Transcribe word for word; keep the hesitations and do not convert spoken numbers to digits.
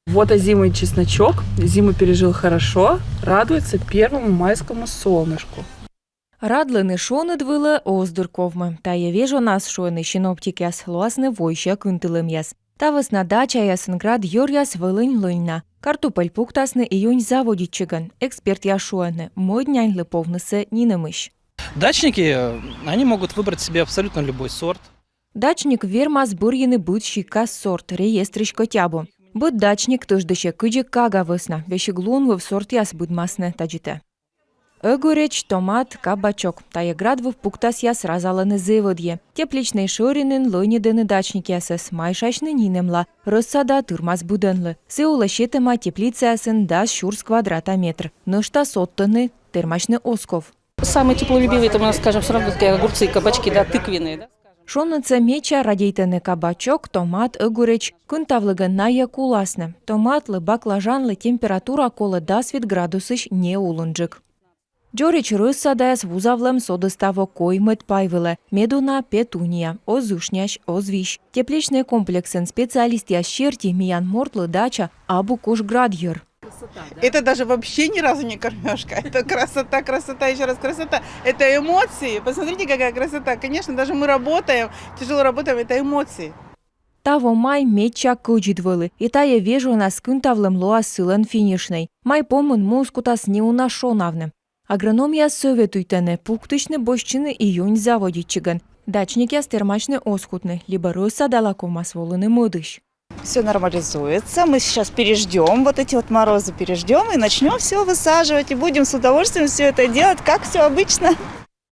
Вот озимый чесночок, зиму пережил хорошо, радуется первому майскому солнышку. Радлыны шоныд вылӧ оз дыр ковмы. Тайӧ вежонас, шуӧны синоптикъяс, лоасны войся кынтылӧмъяс. Та вӧсна дачаясын град йӧръяс вӧлӧнь лӧнь на. Картупель пуктасны июнь заводитчигӧн. Экспертъяс шуӧны, мӧд няньлы повнысӧ нинӧмысь. Дачники, э, они могут выбрать себе абсолютно любой сорт. Дачник вермас бӧрйыны быд сикас сорт реестрысь кӧть абу. Быд дачник тӧждысьӧ кыдзи кага вӧсна, весиг лунвыв сортъяс быдмасны тадзитӧ. Ӧгуреч, томат, кабачок. Тайӧ град выв пуктасъяс разалӧны зэв ӧдйӧ. Тепличнӧй шӧринын лӧньӧдӧны дачникъясӧс, майшасьны нинӧмла. Рӧссада тырмас быдӧнлы. Сы улӧ сетӧма теплицаясын дас сюрс квадрата метр. Нӧшта содтӧны, тэрмасьны оз ков. Самые теплолюбивые, это, мы скажем, все равно такие огурцы и кабачки, да, тыквенные, да? Шонӧдсӧ медся радейтӧны кабачок, томат, ӧгуреч, кынтавлігӧн найӧ куласны. Томатлы, баклажанлы температура колӧ дас вит градусысь не улынджык. Дзоридз рӧссадаяс вузавлӧм содӧс таво коймӧд пай вылӧ. Медуна, петуния, оз ышнясь, оз вись. Тепличнӧй комплексын специалистъяс серти, миян мортлы дача абу куш град йӧр. Это даже вообще ни разу не кормежка. Это красота, красота, еще раз красота. Это эмоции. Посмотрите, какая красота. Конечно, даже мы работаем, тяжело работаем, это эмоции. Таво май медся кӧдзыд вӧлі, и тайӧ вежонас кынтавлӧм лоас сылӧн финишнӧй. Май помын муыс кутас неуна шонавны. Агрономъяс сӧветуйтӧны пуктысьны босьтчыны июнь заводитчигӧн. Дачникъяс тэрмасьны оз кутны, либӧ рӧссада лоас ковмас волыны мӧдысь. Все нормализуется. Мы сейчас переждем вот эти вот морозы, переждем и начнем все высаживать. И будем с удовольствием все это делать, как все обычно.